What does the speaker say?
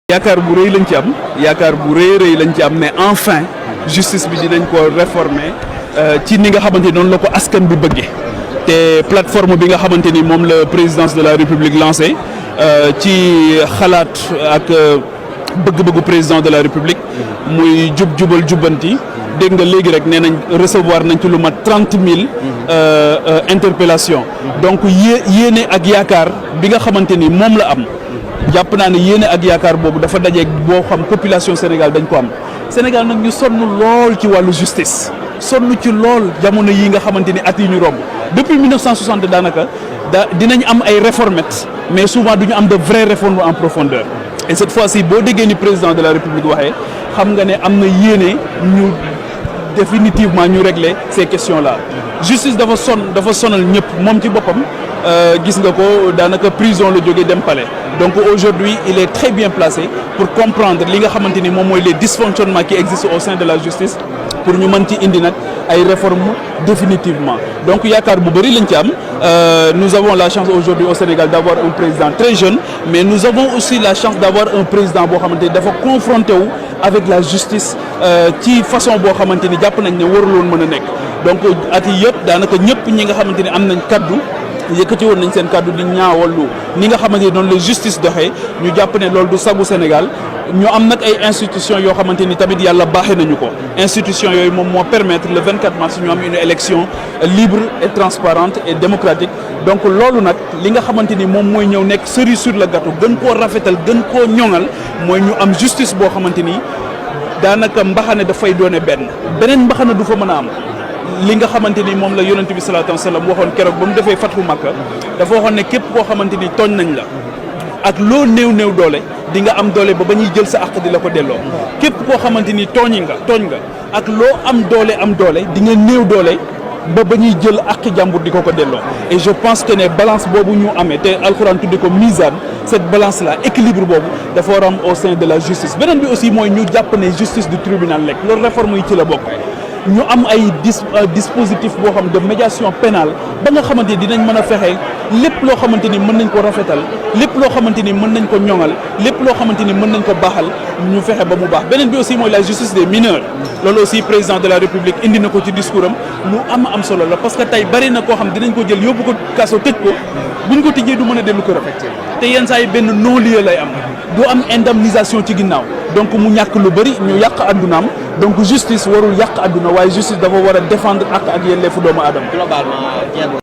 yaakaar bu rëy lañ ci am yaakaar bu rëy lañ ci am mais enfin justice bi dinañ ko réformer ci ni nga xamante ni noonu la ko askan bi bëggee te plateforme bi nga xamante ni moom la présidence de la république lancé ci xalaat ak bëgg-bëggu président de la république muy jubal jubbanti dégg nga léegi rek nee nañ recevoir nañ ci lu mat 30 000 interpellations donc yéene ak yaakaar bi nga xamante ni moom la am. jàpp naa ne yéene ak yaakaar boobu dafa dajeeg boo xam population Sénégal dañ ko am Sénégal nag ñu sonn lool ci wàllu justice sonn ci lool jamono yi nga xamante ni at yi ñu romb depuis 1960 daanaka dinañ am ay réformettes mais souvent du ñu am de vraies réformes en profondeur et cette fois-ci boo déggee ni président de la République waxee xam nga ne am na yéene ñu définitivement ñu régler ces questions-là justice dafa sonal ñëpp moom ci boppam gis nga ko daanaka prison la jógee dem palais donc aujourd'hui il est très bien placé pour comprendre li nga xamante ni moom mooy les dysfonctionnements qui existent au sein de la justice pour ñu mën ci indi nag ay réformes définitivement donc yaakaar bu bëri lañ ci am nous avons la chance aujourd'hui au Sénégal d'avoir un président très jeune mais nous avons aussi la chance d'avoir un président boo xamante ni dafa confronté wu avec la justice ci façon boo xamante ni jàpp nañ ne waruloon mën a nekk donc at yi yëpp daanaka ñëpp ñi nga xamante ni am nañ kaddu yëkkati woon nañ seen kàddu di ñaawallu ni nga xamante ni noonu la justice doxee ñu jàpp ne loolu du sagu Sénégal ñu am nag ay institutions yoo xamante ni tamit yàlla baaxee nañu ko institutions yooyu moom moo permettre le 24 mars ñu am une élection libre et transparente et démocratique donc loolu nag li nga xamante ni moom mooy ñëw nekk cerise sur le gâteau gën koo rafetal gën koo ñoŋal mooy ñu am justice boo xamante ni daanaka mbaxane dafay doone beneen mbaxane du fa mën a am li nga xamante ni moom la yonent bi salaatu wasalaam waxoon keroog ba mu defee fatxu Makka dafa waxoon ne képp koo xamante ni tooñ nañ la ak loo néew doole di nga am doole ba ñuy jël sa àq di la ko delloo képp koo xamante ni tooñ nga ak loo am doole di nga néew doole ba ñuy jël àq jàmbur di ko delloo et je pense que ne balance boobu ñu amee te alxuraan tudde ko misaan cette balance là équilibre boobu dafa war am au sein de la justice beneen bi aussi mooy ñu jàpp ne justice du tribunal lekk loolu réforme yi ci la bokk ñu am ay dispositif boo xam de médiation pénale ba nga xamante ni dinañ mën a fexe lépp loo xamante ni mën nañ ko rafetal lépp loo xamante ni mën nañ ko ñoŋal lépp loo xamante ni mën nañ ko baaxal ñu fexe ba mu baax beneen bi aussi mooy la justice des mineurs loolu aussi président de la République indi na ko ci discours am lu am solo la parce que tey bari na koo xam dinañ ko jël yóbbu ko kaso tëj ko buñ ko tijjee du mën a dellu këram te yenn saa yi benn non-lieu lay am du am indemnisation ci ginnaaw donc mu ñàkk lu bari ñu yàq addunaam donc justice warul yàq adduna waaye justice dafa war a défendre ak yelleefu doomu aadama. globalement